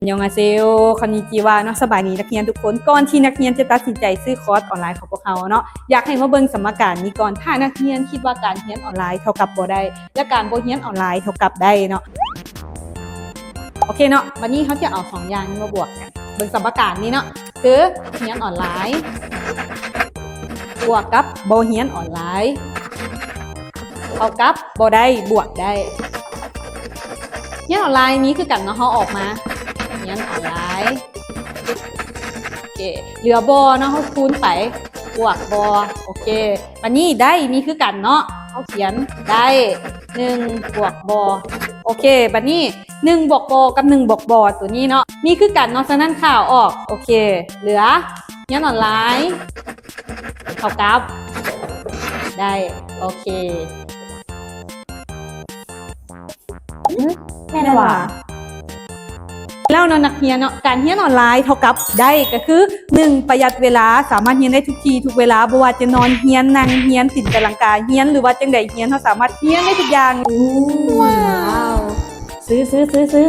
안녕하세요, こんにちは ເນາະ, ສະບາຍດີນັກຮຽນທຸກຄົນ. ກ່ອນທີ່ນັກຮຽນຈະຕັດສິນໃຈຊື້ຄອດອອນລາຍຂອງພວກເຮົາເນາະ, ຢາກໃຫ້ມາເບິ່ງສຳມະການນີ້ກ່ອນ. ຖ້ານັກຮຽນຄິດວ່າການຮຽນອອນລາຍເທົ່າກັບບໍ່ໄດ້ ແລະ ການບໍ່ຮຽນອອນລາຍເທົ່າກັບໄດ້ເນາະ. ໂອເຄເນາະ, ບັດນີ້ເຮົາຈະເອົາສອງຢ່າງນີ້ມາບວກກັນ. ເບິ່ງສຳມະການນີ້ເນາະ, ຄືຮຽນອອນລາຍບວກກັບບໍ່ຮຽນອອນລາຍ ເທົ່າກັບບໍ່ໄດ້ບວກໄດ້. ຮຽນອອນລາຍມີຄືກັນເນາະ, ເຮົາອອກມາຮຽນອອນລາຍ. ໂອເຄ, ເຫຼືອບໍ່ເນາະ, ເຮົາຄູນໄປບວກບໍ່. ໂອເຄ, ບັດນີ້ໄດ້ມີຄືກັນເນາະ, ເຮົາຂຽນໄດ້ໜຶ່ງບວກບໍ່. ໂອເຄ, ບັດນີ້ໜຶ່ງບວກບໍ່ກັບໜຶ່ງບວກບໍ່ ໂຕນີ້ເນາະ ມີຄືກັນເນາະ, ສະນັ້ນຂ້າເອົາອອກ. ໂອເຄ, ເຫຼືອຮຽນອອນລາຍເທົ່າກັບໄດ້. ໂອເຄ. ແມ່ນວ່າ ແລ້ວເນາະ ນັກຮຽນເນາະ, ການຮຽນອອນລາຍເທົ່າກັບໄດ້ ກໍຄື ໜຶ່ງ ປະຢັດເວລາ, ສາມາດຮຽນໄດ້ທຸກທີ່ທຸກເວລາ, ບໍ່ວ່າຈະນອນຮຽນ, ນັ່ງຮຽນ, ຕີນຕີລັງກາຮຽນ ຫຼືວ່າຈັ່ງໃດຮຽນ, ເຮົາສາມາດຮຽນໄດ້ທຸກຢ່າງ. ວ້າວ ຊື້ ຊື້ ຊື້ ຊື້.